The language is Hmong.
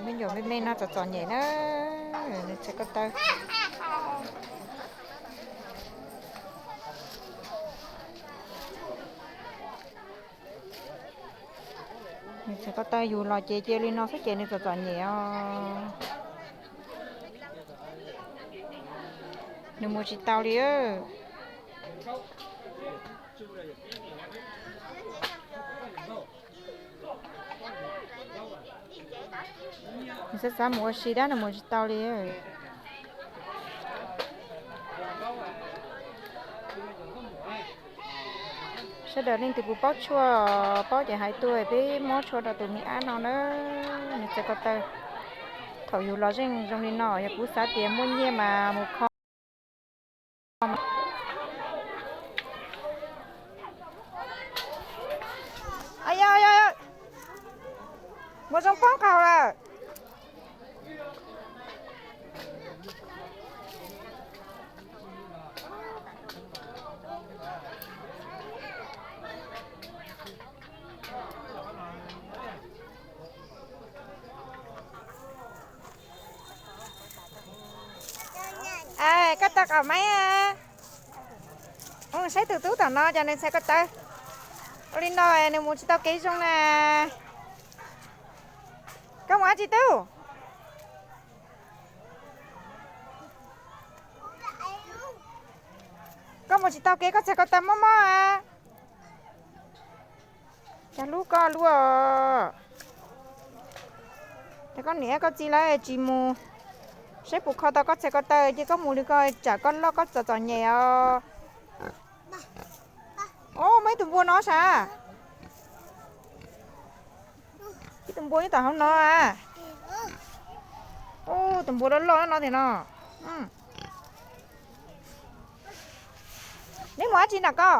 Ncauj me me no txom txom nyem na, nws txhais ko taw. Nws txhais ko taw yug los ces cia li no xwb ces nws txom txom nyem os. Nws mus tsis tau li. Nws xav xav mus ua si tab nws mus tsis tau li. Sawv daws leej twg puas paub tshuaj, paub ces hais tuaj peb muab tshuaj rau tus me ab no na. Nws txhais ko taw. Thaum yug los zeej zoo li no, yog kuv xav tias muaj nyiaj mas mus kho. Yog, yog, yog, mus zoo poob qaug lawm. Koj tau qaum maib. Saib tus tub tom no cas nws txhais ko taw ua li no, nws mus tsis tau kev zoo na. Koj mus dab tsi tub? Koj mus tsis tau kev, koj txhais ko taw mob mob a. Cas hlub koj luaj. Ces koj niam koj txiv lawv tsis mus saib puas kho tau koj txhais ko taw ces koj mus li ko tsam koj loj koj txom txom nyem os. Muaj ib tug npua no sav. Ib tug npua nyob tom hauv no a. Tus npua loj loj no tiag no. Neb mus dab tsi na koj?